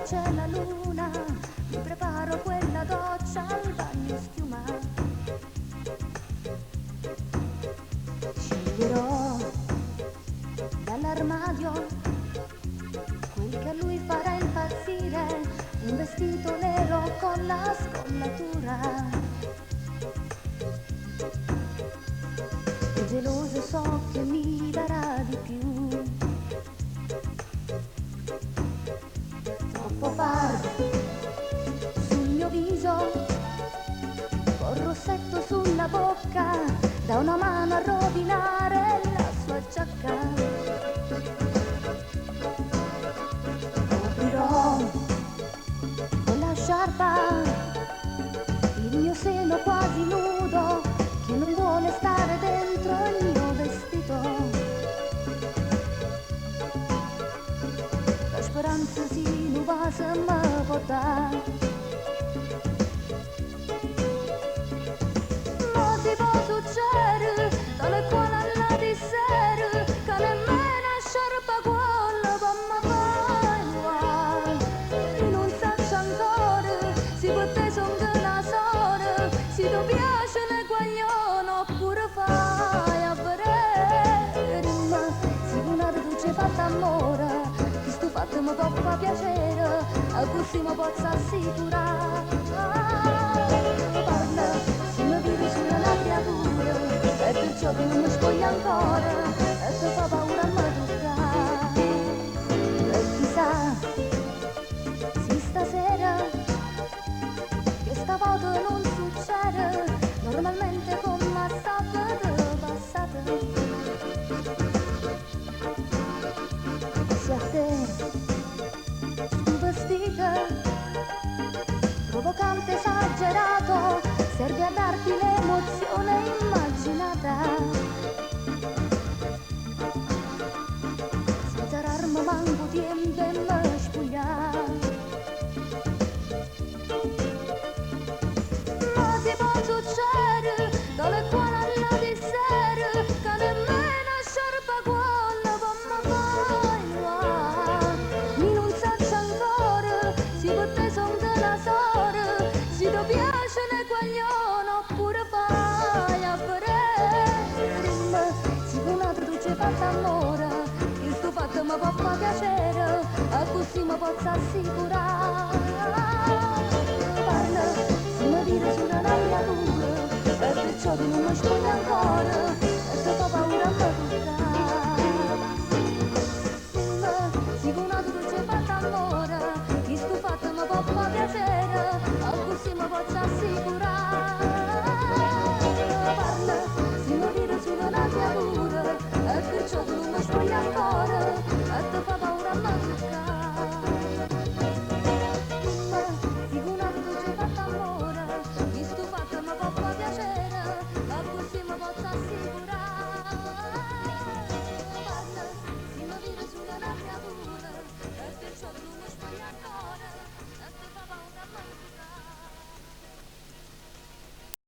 c'è la luna, mi preparo quella doccia al bagno schiuma. Sceglierò dall'armadio quel che a lui farà impazzire, un vestito nero con la scollatura. E geloso so che mi darà di più. Troppo far sul mio viso, col rossetto sulla bocca, da una mano a rovinare la sua giacca. Coprirò con la sciarpa il mio seno quasi nudo che non vuole stare dentro il mio vestito. La speranza si nu va se me può dare. Ma si può succedere, tale quale alla di sera, che nemmeno a sciarpa quella va ma fai. Io non saccio ancora se per te sono una sola, se ti piace le guaglione oppure fai a vedere. Ma se una tu ci hai fatto amore, questo fatto mi può far piacere, a così mi posso assicurare. Parla, se mi vedi sulla una creatura, e perciò che non mi spoglio ancora, e ti fa paura a me toccare. E chissà, se stasera, che stavolta non succede, normalmente come a sabato passato. Se a te sto vestito provocante esagerato serve a darti l'emozione immaginata, senza darmi manco tempo e me spogliare. Ma si può succedere, tale quale alla di sera, che nemmeno a sciarpa quella va ma fai. Io non saccio ancora se per te sono una sola, se ti piace le guaglione oppure fai a vedere. Se con un altro tu ci hai fatto amore, questo fatto mi può far piacere, a così mi posso assicurare. Parla, se mi vedi sulla una creatura, e perciò che non mi spoglio ancora,